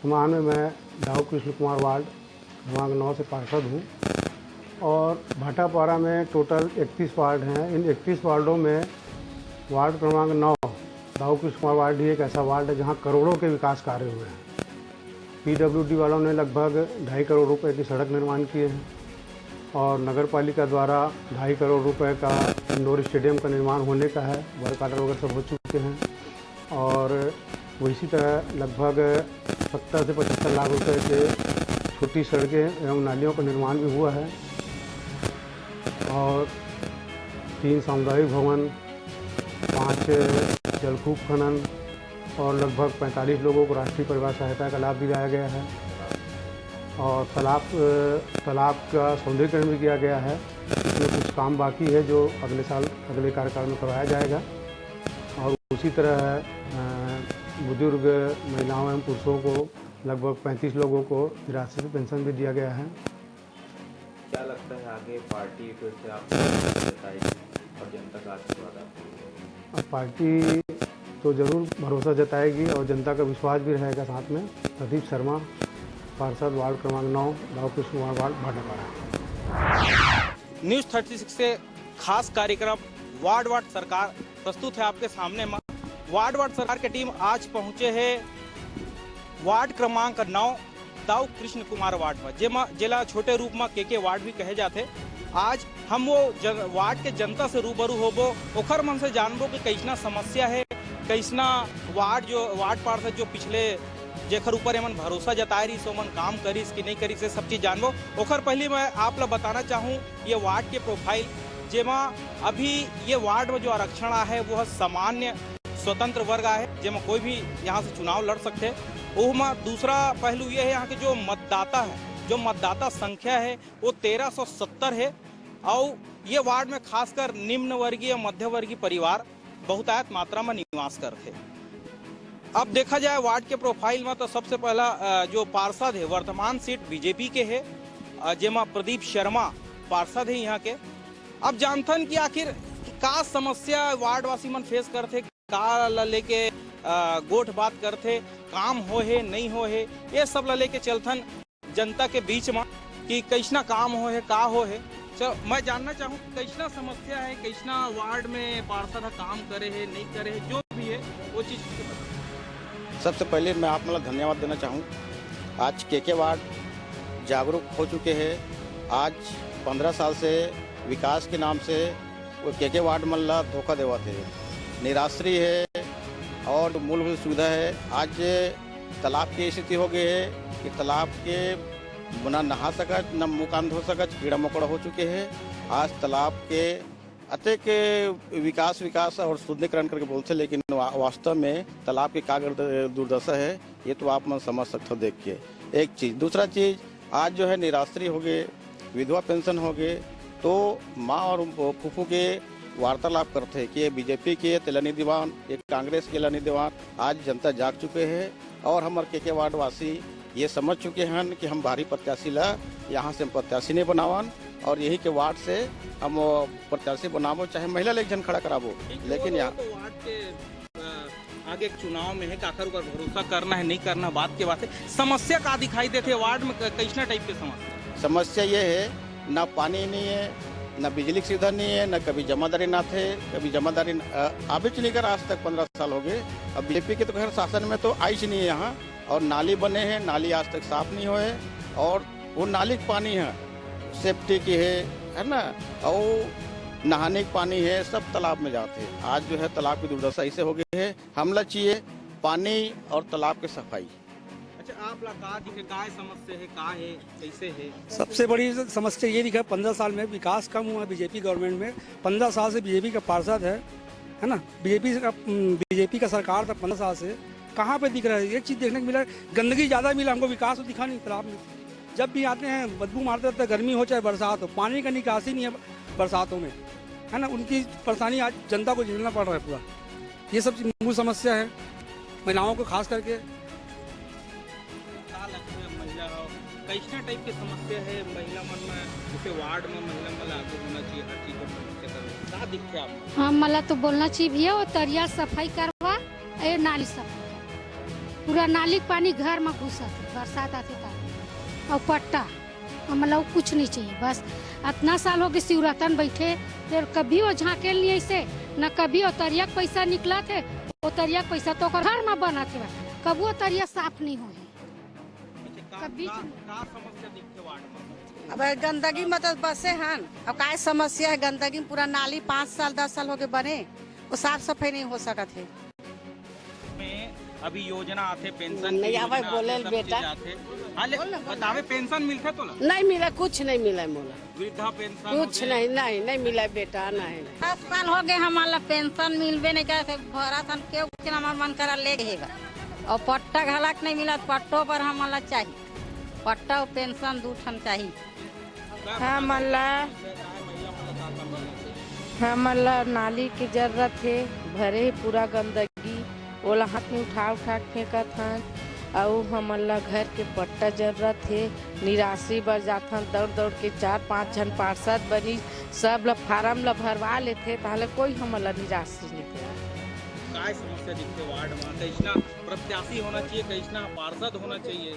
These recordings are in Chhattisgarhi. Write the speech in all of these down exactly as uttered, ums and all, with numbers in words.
वर्तमान में मैं दाऊ कृष्ण कुमार वार्ड क्रमांक नौ से पार्षद हूँ और भाटापारा में टोटल इकतीस वार्ड हैं। इन इकतीस वार्डों में वार्ड क्रमांक नौ दाऊ कृष्ण कुमार वार्ड ही एक ऐसा वार्ड है, जहाँ करोड़ों के विकास कार्य हुए हैं। पीडब्ल्यूडी वालों ने लगभग ढाई करोड़ रुपए की सड़क निर्माण किए हैं और नगर पालिका द्वारा ढाई करोड़ रुपए का इंडोर स्टेडियम का निर्माण होने का है। वर्क ऑर्डर वगैरह सब हो चुके हैं और वो इसी तरह लगभग सत्तर से पचहत्तर लाख रुपए के छोटी सड़कें एवं नालियों का निर्माण भी हुआ है और तीन सामुदायिक भवन, पाँच जलकूप खनन और लगभग पैंतालीस लोगों को राष्ट्रीय परिवार सहायता का लाभ दिलाया गया है और तालाब, तालाब का सौंदर्यीकरण भी किया गया है। इसमें कुछ काम बाकी है जो अगले साल, अगले कार्यकाल में करवाया जाएगा। और उसी तरह, अ, बुजुर्ग महिलाओं एवं पुरुषों को, लगभग पैंतीस लोगों को निराश्रित पेंशन भी दिया गया है। क्या लगता है, आगे पार्टी फिर से आपको भरोसा जताएगी और जनता का आशीर्वाद आपको मिलेगा? अब पार्टी तो जरूर भरोसा जताएगी और जनता का विश्वास भी रहेगा साथ में। प्रदीप शर्मा, पार्षद, वार्ड क्रमांक नौ, दाऊ Krishna Kumar ward, Bhatapara. News thirty six के खास कार्यक्रम वार्ड वार्ड सरकार प्रस्तुत है आपके सामने में। वार्ड वार्ड सरकार के टीम आज पहुंचे है वार्ड क्रमांक नौ, दाऊ कृष्ण कुमार वार्ड में, जेमा, जेला छोटे रूप में केके वार्ड भी कहे जाथे। आज हम वो जन, वार्ड के जनता से रूबरू होबो, ओखर मन से जानबो कि कैसना समस्या है, कैसना वार्ड, जो वार्ड पार्षद जो पिछले, जेखर ऊपर एमन भरोसा जताए रहिस, ओमन काम करिस कि नहीं करिस, ये सब चीज जानबो। ओखर पहले मैं आप ला बताना चाहूँ, ये वार्ड के प्रोफाइल, जेमा अभी ये वार्ड में जो आरक्षण आहे, वो ह सामान्य स्वतंत्र वर्ग आहे, जेमा कोई भी यहाँ से चुनाव लड़ सकथे। ओहमा दूसरा पहलू ये है, यहाँ के जो मतदाता है, जो मतदाता संख्या है, वो तेरह सौ सत्तर है। और ये वार्ड में खासकर निम्न वर्गीय, मध्य वर्गीय परिवार बहुतायत मात्रा में निवास करथे। अब देखा जाए वार्ड के प्रोफाइल में, तो सबसे पहला, अ, जो पार्षद है, वर्तमान सीट बीजेपी के है, अ, जेमा प्रदीप शर्मा पार्षद है यहाँ के। अब जानथन कि आखिर का समस्या वार्ड वासी मन फेस करथे, का ला लेके, अ, गोठ बात करथे, काम हो हे, नहीं हो हे, ये सब ला लेके चलथन जनता के बीच में कि कैसना काम हो हे, का हो हे। चलो, मैं जानना चाहूँ, कैसना समस्या है, कैसना वार्ड में पार्षद ह काम करे हे, नहीं करे हे, जो भी है, वो चीज के बता। सबसे पहले मैं आप मन ला धन्यवाद देना चाहूँ। आज केके वार्ड जागरूक हो चुके हैं। आज पन्द्रह साल से विकास के नाम से वो केके वार्ड मन ला धोखा देवत हे, निराश्री है और मूलभूत सुविधा है। आज तालाब की स्थिति हो गई है कि तालाब के ना नहा सकत, ना मुंह कान धो सकत, कीड़ा मकोड़ा हो चुके हैं। आज तालाब के अतेक विकास, विकास और सुदृढ़ीकरण करके बोलते, लेकिन वा-, वास्तव में तालाब की का गर्द-, दुर्दशा है, ये तो आप मन समझ सकते हो देख के। एक चीज। दूसरा चीज, आज जो है निराश्री हो गए, विधवा पेंशन हो गए, तो माँ और फूफू के वार्तालाप करते कि ये बीजेपी के तेला नहीं देवान, ये कांग्रेस के ला नहीं देवान। आज जनता जाग चुके हैं और हमर केके वार्ड वासी ये समझ चुके हैं कि हम बाहरी प्रत्याशी ला यहाँ से हम प्रत्याशी नहीं बनावन और यही के वार्ड से हम प्रत्याशी बनाबो, चाहे महिला ले एक जन खड़ा कराबो। लेकिन यहाँ तो वार्ड के, अ, आगे एक चुनाव में है, काकर ऊपर भरोसा करना है, नहीं करना, बात के बात है। समस्या का दिखाई देथे वार्ड में, क-, कैसना टाइप के समस्या? समस्या ये है, ना पानी नहीं है, ना बिजली की सुविधा नहीं है, ना कभी जमादारी ना थे, कभी जमादारी न-, अ, आबेच नहीं कर आज तक पन्द्रह साल हो गए। अब बीजेपी के तो खैर शासन में तो आइच नहीं है यहाँ, और नाली बने हैं, नाली आज तक साफ नहीं हुए, और वो नाली के पानी है, सेप्टिक है, है ना, और वो नहाने के पानी है, सब तालाब में जाते हैं। आज जो है तालाब की दुर्दशा ऐसे हो गई है, हमला चाहिए पानी और तालाब की सफाई। अच्छा, आप ला का दिखे, का समस्या है, का है, कैसे है? सबसे बड़ी समस्या ये दिखा, पन्द्रह साल में विकास कम हुआ है बीजेपी गवर्नमेंट में। पन्द्रह साल से बीजेपी का पार्षद है, है ना, बीजेपी का, बीजेपी का सरकार था पन्द्रह साल से। कहाँ पे दिख रहा है? एक चीज़ देखने को मिला, गंदगी ज़्यादा मिला हमको, विकास तो दिखा नहीं तालाब में। जब भी आते हैं, बदबू मारते रहते हैं, गर्मी हो चाहे बरसात हो, पानी का निकासी नहीं है बरसातों में, है ना। उनकी परेशानी आज जनता को झेलना पड़ रहा है पूरा। ये सब चीज़ मूल समस्या है महिलाओं को खास करके। का लगता है महिला हो, कैसना टाइप के समस्या है महिला मन में, जैसे वार्ड में महिला मन ला आगे होना चाहिए, हर चीज में समस्या कर, का दिखते आप? हाँ, मला तो बोलना चाहिए भैया, वो तरिया सफाई करवा, ए नाली सफाई। पूरा नाली के पानी घर में घुसत हे, बरसात आथे त। अउ पट्टा, हमला अउ कुछ नहीं चाहिए। बस अतना साल हो गए शिवरतन बैठे, फेर कभी वो झांके नहीं ऐसे, न कभी वो तरिया के पैसा निकलत हे। वो तरिया के पैसा तो ओकर घर में बनत हे, कभी वो तरिया साफ नहीं होए। अच्छा, का, कभी का, का समस्या दिखथे वार्ड में? अब गंदगी में तो बसे हन। अब काय समस्या है? गंदगी में पूरा नाली पाँच साल, दस साल हो गए बने, वो साफ सफाई नहीं हो सकत है। में अभी योजना आथे, पेंशन नहीं की आवे, योजना बोले आथे, सब बेटा। चीज आथे। हाँ, ले, बोल ना, बोल। बतावे, पेंशन मिलथे तोला? नहीं मिला, कुछ नहीं मिला मोला। वृद्धा पेंशन कुछ होगे? नहीं, नहीं, नहीं मिला बेटा, नहीं। दस साल हो गए, हमन ला पेंशन मिलबे नहीं करे, से भरा सन केहू के हमर मन करा ले गए बा। और पट्टा घलक नहीं मिला, पट्टो पर हमन ला चाहिए, पट्टा और पेंशन दू ठन चाहिए। हमन ला, हमन ला नाली के जरूरत हे, भरे हे पूरा गंदगी, ओला हाथ में उठा उठा के फेंकत हन। अउ हमन ला घर के पट्टा जरूरत हे, निराश्री बर जाथन दौड़ दौड़ के, चार पांच झन पार्षद बनी, सब ला फार्म ला भरवा लेथे, ताहले कोई हमन ला निराश्री नहीं देवय। काय समस्या दिखथे वार्ड में? कैसना प्रत्याशी होना चाहिए, कैसना पार्षद होना चाहिए?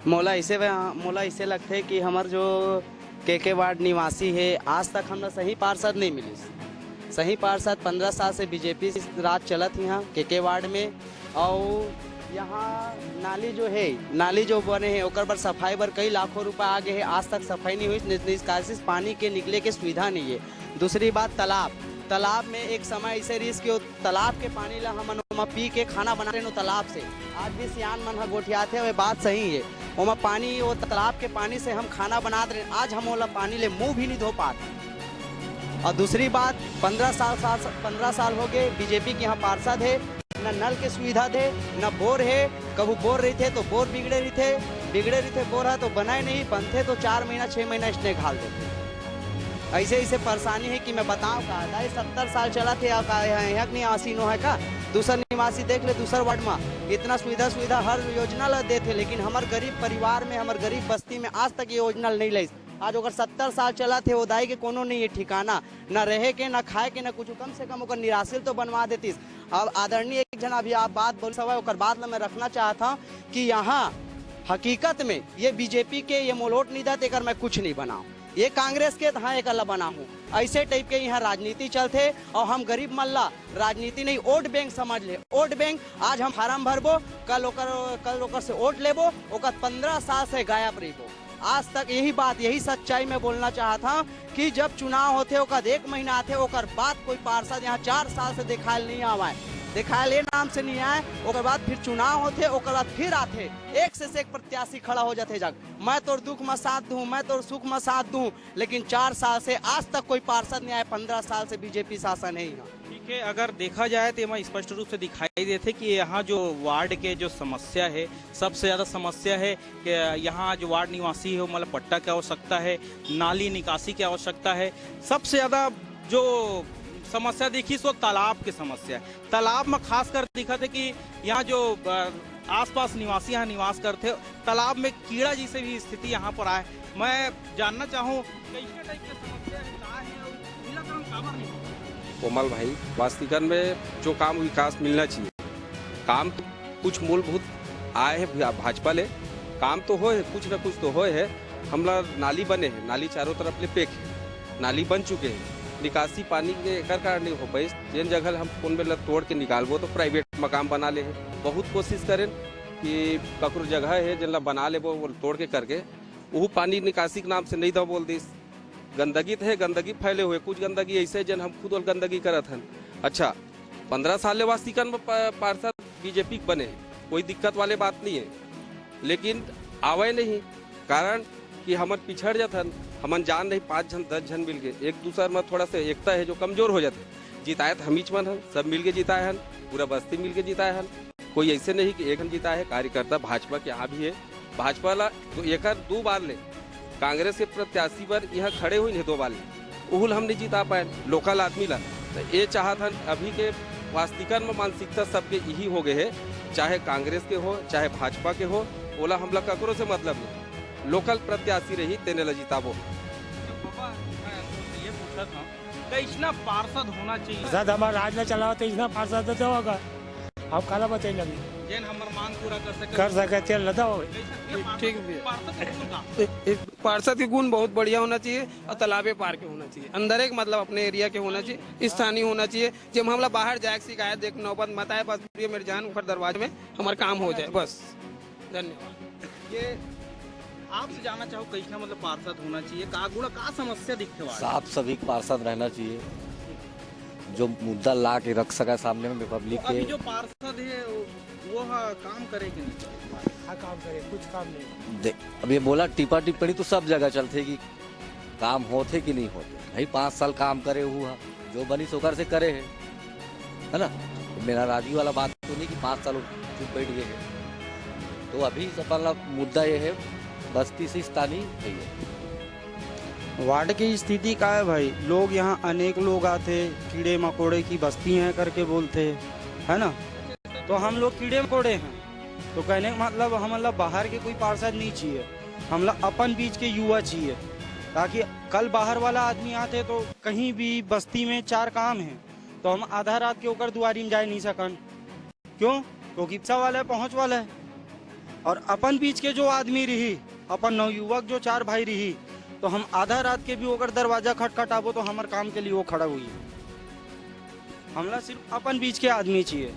मोला ऐसे, मोला ऐसे लगथे कि हमर जो केके वार्ड निवासी हे, आज तक हमला सही पार्षद नहीं मिलिस। सही पार्षद, पंद्रह साल से बीजेपी राज चलत हे यहाँ केके वार्ड में। अउ यहाँ नाली जो हे, नाली जो बने हे, ओकर बर सफाई बर कई लाखों रुपया आ गए हे, आज तक सफाई नहीं हुई। नि-, निष्कासित पानी के निकले के सुविधा नहीं है। दूसरी बात, तालाब, तालाब में एक समय ऐसे रिहिस कि वो तालाब के पानी ला हमन ओमा पी के खाना बनात रहेन ओ तालाब से। आज भी सियान मन ह गोठियाथे, वे बात सही हे। ओमा पानी, वो तालाब के पानी से हम खाना बनात रहेन, आज हम ओला पानी ले मुंह भी नहीं धो पात। और दूसरी बात, पंद्रह साल, साल, पंद्रह साल हो गए बीजेपी के यहाँ पार्षद हे, न नल के सुविधा दे, न बोर हे। कभू बोर रहिथे तो बोर बिगड़े रहिथे, बिगड़े रहिथे बोर ह तो बनाए नहीं, बनथे तो चार महीना, छह महीना इसने घाल देथे। ऐसे, ऐसे परेशानी है कि मैं बताऊं का, दाई सत्तर साल चलत हे, का यहाँ, यहाँ के निवासी नो है का? दूसर निवासी देख ले, दूसर वार्ड में इतना सुविधा, सुविधा हर योजना ला देथे, लेकिन हमर गरीब परिवार में, हमर गरीब बस्ती में आज तक ये योजना नहीं लइस। आज ओकर सत्तर साल चलत हे, वो दाई के कोनो नहीं है ठिकाना, ना रहे के, ना खाए के, ना कुछ। कम से कम ओकर निराश्री तो बनवा देतिस। अब आदरणीय एक झन अभी आप बात बोल सवाए, ओकर बात ला मैं रखना चाहत हूँ कि यहाँ हकीकत में ये बीजेपी के, ये मोलोट नहीं देत, एकर मैं कुछ नहीं बनाऊँ। ये कांग्रेस के, हाँ, एकर ला बनाहूँ। ऐसे टाइप के यहाँ राजनीति चलथे और हम गरीब मन ला राजनीति नहीं, वोट बैंक समझ ले। वोट बैंक, आज हम फार्म भरबो, कल ओकर, कल ओकर से वोट लेबो, ओकर पंद्रह साल से गायब रहिबो। आज तक यही बात, यही सच्चाई मैं बोलना चाहत हूँ कि जब चुनाव होथे, ओकर एक महीना आथे, ओकर बाद कोई पार्षद यहाँ चार साल से दिखायल नहीं आवाए, दिखायल ये नाम से नहीं आए। ओकर बाद फिर चुनाव होथे, ओकर बाद फिर आथे, एक से, से एक प्रत्याशी खड़ा हो जाथे, जग मैं तोर दुख में साथ दूँ, मैं तोर सुख में साथ दूँ, लेकिन चार साल से आज तक कोई पार्षद नहीं आए, पंद्रह साल से बीजेपी शासन है यहाँ। ठीक है, अगर देखा जाए तो एमा स्पष्ट रूप से दिखाई देथे कि यहाँ जो वार्ड के जो समस्या है, सबसे ज़्यादा समस्या है कि यहाँ जो वार्ड निवासी है, ओमन ला पट्टा के आवश्यकता है, नाली निकासी के आवश्यकता है। सबसे ज़्यादा जो समस्या दिखिस वो तालाब के समस्या है। तालाब में खासकर दिखत है कि यहाँ जो, अ, आसपास निवासी यहाँ निवास करथे, तालाब में कीड़ा जैसे भी स्थिति यहाँ पर आए। मैं जानना चाहूँ, कैसे टाइप के समस्या है, का है और निराकरण काबर नहीं होता? कोमल भाई, वास्तविकन में जो काम विकास मिलना चाहिए, काम तो कुछ मूलभूत आए हैं भा-, भाजपा ले, काम तो होए है, कुछ ना कुछ तो होए है। हमला नाली बने है, नाली चारों तरफ ले पेक है, नाली बन चुके हैं, निकासी पानी के एकर कारण नहीं हो पाइस। जेन जगह ले हम कोन बेर ला तोड़ के निकालबो तो प्राइवेट मकान बना ले है। बहुत कोशिश करेन कि ककरो जगह है जेन ला बना लेबो, वो तोड़ के करके, उहू पानी निकासी के नाम से नहीं दो बोल दिस। गंदगी तो है, गंदगी फैले हुए, कुछ गंदगी ऐसे है जेन हम खुद ओल गंदगी करत हन। अच्छा, पंद्रह साल ले वास्तिकन में प-, पार्षद बीजेपी के बने हैं, कोई दिक्कत वाले बात नहीं है, लेकिन आवे नहीं, कारण कि हमन पिछड़ जात हन, हमन जान नहीं, पाँच झन, दस झन मिल के एक दूसर में थोड़ा सा एकता है जो कमजोर हो जाते। जिताए तो हमीच मन हन, सब मिल के जिताए हन, पूरा बस्ती मिल के जिताए हन। कोई ऐसे नहीं कि एक झन जिताए है, कार्यकर्ता भाजपा के यहाँ भी है। भाजपा ला तो एकर दो बार ले कांग्रेस के प्रत्याशी बर यहाँ खड़े हुई है दो बार ले, उहुल हम नहीं जिता पाए लोकल आदमी ला। तो ये चाहत हन अभी के वास्तिकन में मानसिकता सबके यही हो गए है, चाहे कांग्रेस के हो, चाहे भाजपा के हो, ओला हमला ककरो से मतलब नहीं, लोकल प्रत्याशी रही तेने ला जिताबो। बाबा, मैं तो ये पूछत हूँ, कैसना पार्षद होना चाहिए? सर, हमारा राज ला चलाओ तो इसना पार्षद तो होगा, हम काला बताई लगी। जेन हमर मांग पूरा कर सके। कर सके, चल, बताओ। कैसा, ये पार्षद, ठीक भैया। पार्षद के गुण का? ए, ए, पार्षद के गुण बहुत बढ़िया होना चाहिए और तालाबे पार के होना चाहिए, अंदर एक, मतलब, अपने एरिया के होना चाहिए, स्थानीय होना चाहिए। जब हमला बाहर जाए के शिकायत देख नौबत मत आए, बस ये मेरे जान ओकर दरवाजे में हमारा काम हो जाए, बस। धन्यवाद। ये आपसे जानना चाहो, कैसा, मतलब, पार्षद होना चाहिए, का गुण, का समस्या दिखते वाला? साफ सभी पार्षद रहना चाहिए, जो मुद्दा ला के रख सका सामने में पब्लिक तो अभी के। जो पार्षद है, वो, वो हा काम करे कि नहीं? हाँ, काम करे, कुछ काम नहीं। दे, अब ये बोला टीपा टिप्पणी तो सब जगह चलते कि काम होते कि नहीं होते। भाई, पाँच साल काम करे हुआ, जो बनी सो ओकर से करे है, है ना? मेरा राजी वाला बात तो नहीं कि पाँच साल चुप बैठ गए हैं। तो अभी अपन ला मुद्दा ये है, बस्ती से स्थानीय है ये। वार्ड की स्थिति का है भाई, लोग यहाँ अनेक लोग आते, कीड़े मकोड़े की बस्ती है करके बोलते, है ना? तो हम लोग कीड़े मकोड़े हैं, तो कहने का मतलब हमला बाहर के कोई पार्षद नहीं चाहिए, हमला अपन बीच के युवा चाहिए, ताकि कल बाहर वाला आदमी आते तो कहीं भी बस्ती में चार काम है, तो हम आधा रात के ओकर दुआरी में जाए नहीं सकन। क्यों? क्योंकि पैसा वाला है, पहुँच वाला है। और अपन बीच के जो आदमी रही, अपन नवयुवक जो चार भाई रही, तो हम आधा रात के भी ओकर दरवाजा खटखटाबो तो हमर काम के लिए वो खड़ा हुई। हमला सिर्फ अपन बीच के आदमी चाहिए।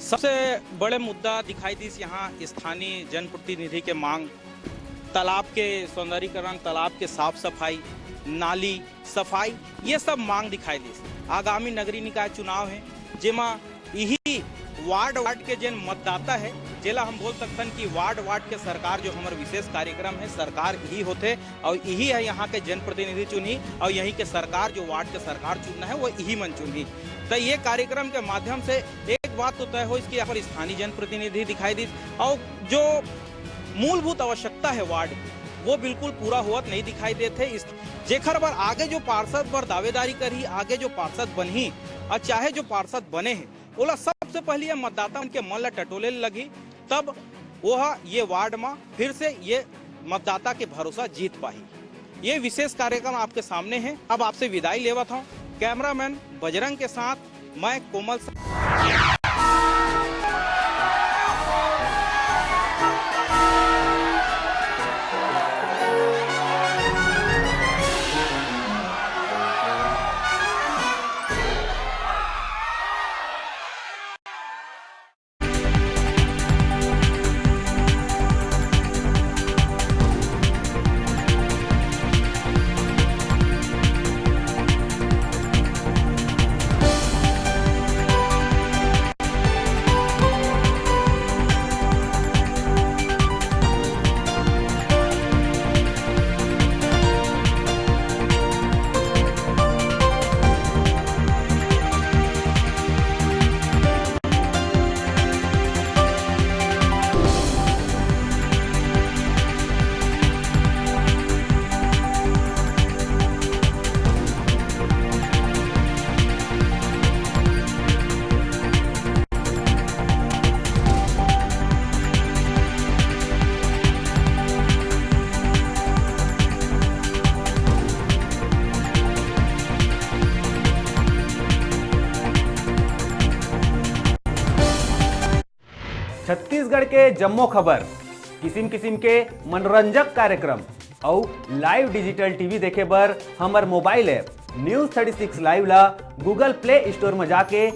सबसे बड़े मुद्दा दिखाई दिस यहाँ स्थानीय जनप्रतिनिधि के मांग, तालाब के सौंदर्यीकरण, तालाब के साफ सफाई, नाली सफाई, ये सब मांग दिखाई दिस। आगामी नगरीय निकाय चुनाव है, जेमा इही वार्ड वार्ड के जेन मतदाता है, जेला हम बोल सकथन कि वार्ड वार्ड के सरकार जो हमर विशेष कार्यक्रम है, सरकार इही होथे और इही है यहाँ के जनप्रतिनिधि चुनही और यहीं के सरकार जो वार्ड के सरकार चुनना है वो इही मन चुनही। तो ये कार्यक्रम के माध्यम से एक बात तो तय होइस कि यहाँ पर स्थानीय जनप्रतिनिधि दिखाई दिस और जो मूलभूत आवश्यकता है वार्ड की, वो बिल्कुल पूरा होवत नहीं दिखाई देत है। इस जेखर बर आगे जो पार्षद बर दावेदारी करही, आगे जो पार्षद बनही और चाहे जो पार्षद बने हैं, ओला सबसे पहले ये मतदाता मन के मन ला टटोले लगही, तब वो ह ये वार्ड में फिर से ये मतदाता के भरोसा जीत पाही। ये विशेष कार्यक्रम आपके सामने है। अब आपसे विदाई लेवत हूँ, कैमरामैन बजरंग के साथ मैं कोमल। छत्तीसगढ़ के जम्मो खबर, किसिम किसिम के मनोरंजक कार्यक्रम अउ live digital T V देखे बर हमर mobile app News thirty six Live ला Google Play Store म जाके